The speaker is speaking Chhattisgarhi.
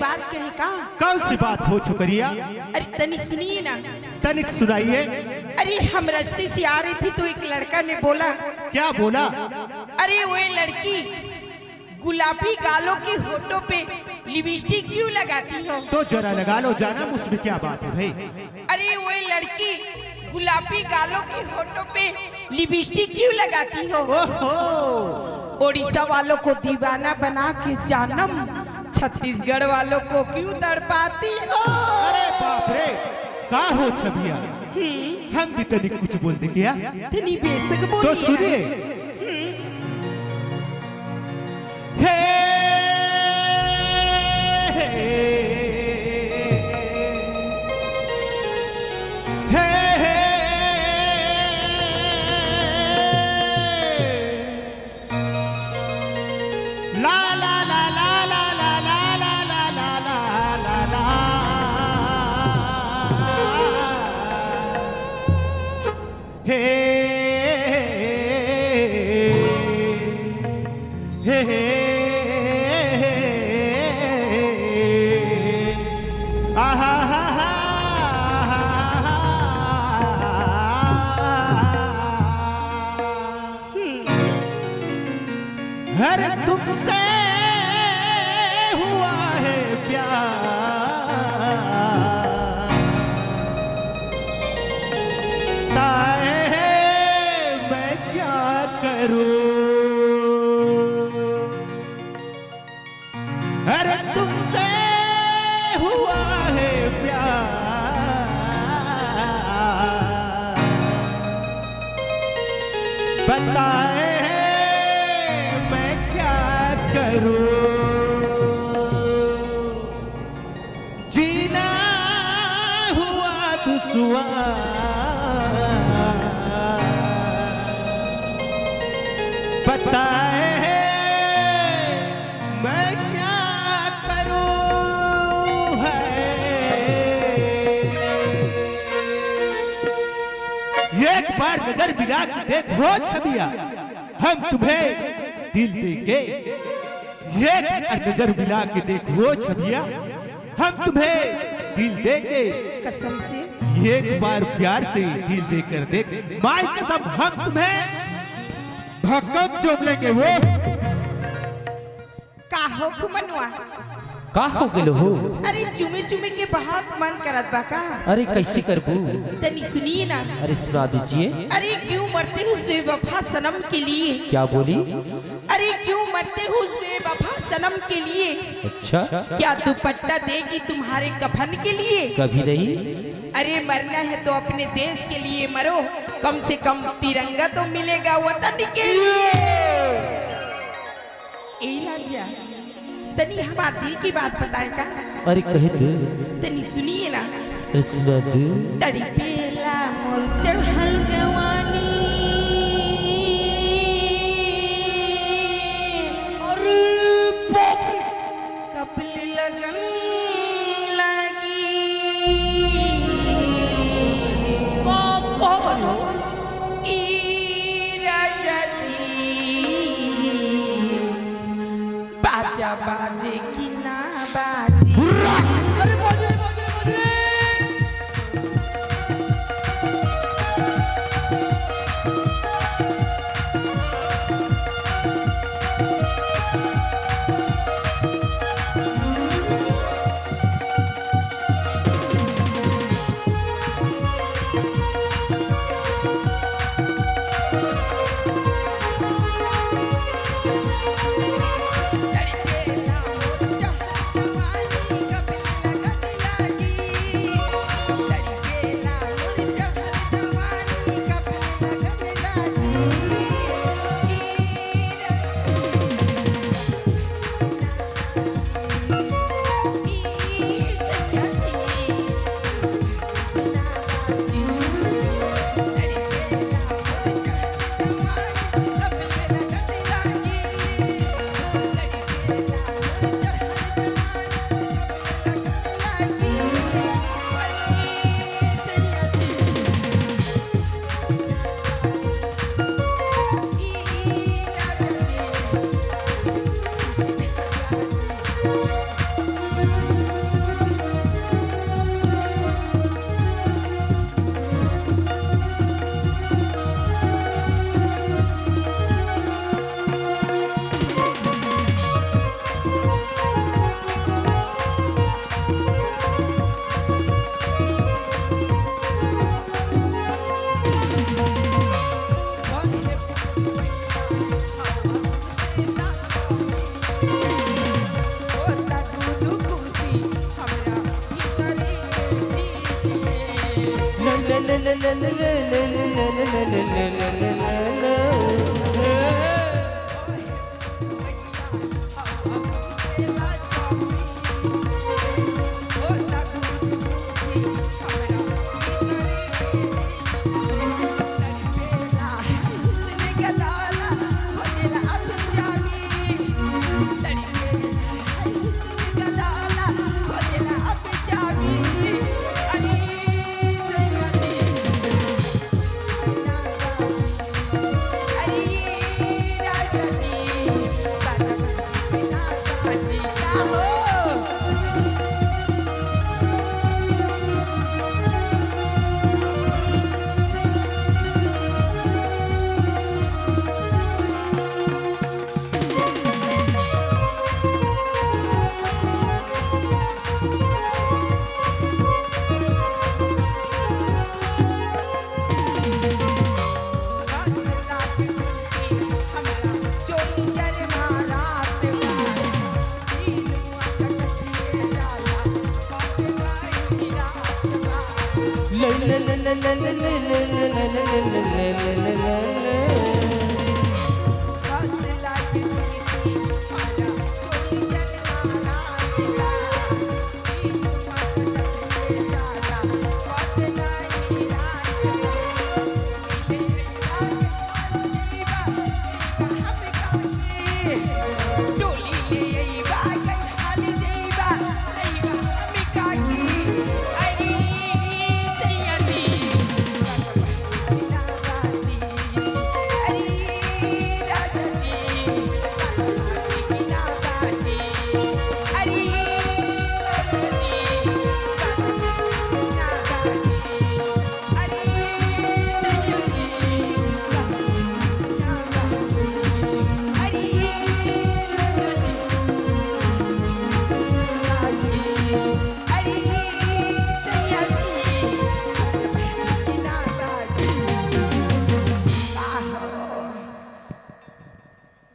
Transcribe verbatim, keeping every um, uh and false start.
बात कहे का? कौन सी बात हो छुकरिया? अरे तनी सुनिए ना। तनिक सुनाइए। अरे हम रस्ते से आ रहे थे तो एक लड़का ने बोला। क्या बोला? अरे वो लड़की गुलाबी गालों के होठों पे लिपस्टिक क्यों लगाती हो? तो जरा लगा लो जानम, उसमें क्या बात है भाई? अरे वो लड़की गुलाबी गालों के होठों पे लिपस्टिक क्यों लगाती हो? ओहो! उड़ीसा वालों को दीवाना बना के जानम, छत्तीसगढ़ वालों को क्यों तड़पाती हो? अरे बाप रे, का हो छबिया? हम्म। हम भी तनिक कुछ बोल दे क्या? तनी बेशक तो बोलिए। सुनिए। हम्म। हे, हे, हे, हे। ला, ला, ला। हे, हे, हे, हे, आहा, हा, हा, हा, हा। हर तुमसे हुआ है प्यार, ताए मैं क्या करूं? अरे तुमसे हुआ है प्यार, बताए मैं क्या करूं? जीना हुआ दुश्वार, बताए मैं क्या करूं है। एक बार नजर मिला के देखो छबिया, हम तुम्हें दिल देंगे। एक बार नजर मिला के देखो छबिया, हम तुम्हें दिल देंगे। कसम से। एक बार प्यार से दिल देकर देख, माई कसम, हम तुम्हें भक्कम चुम लेंगे वो। का हो खुमनुआ? का हो गेलो हो? अरे चुमे चुमे के बहुत मन करत बा का? अरे कैसे करबू? तनी सुनिए ना। अरे सुना दीजिए। अरे क्यों मरते हो उस बेवफा सनम के लिए? क्या बोली? अरे क्यों मरते हो उस बेवफा सनम के लिए? अच्छा। क्या दुपट्टा देगी तुम्हारे कफन के लिए? कभी नहीं। अरे मरना है तो अपने देश के लिए मरो, कम से कम तिरंगा तो मिलेगा वतन के लिए। ए राजा, तनी हमार दिल की बात बताए का? अरे कहे दे। तनी सुनिए ना। अरे सुना दे। तड़पेला मोर चढ़ल जवानी। अरे बाप रे। कब ले लगन लागी। का, का करियो? ई राजा जी, बाजा बाजे कि ना बाजे? अरे बाजे, बाजे, बाजे। ले ले ले ले ले ले ले ले ले ले ले ले ले ले ले ले ले।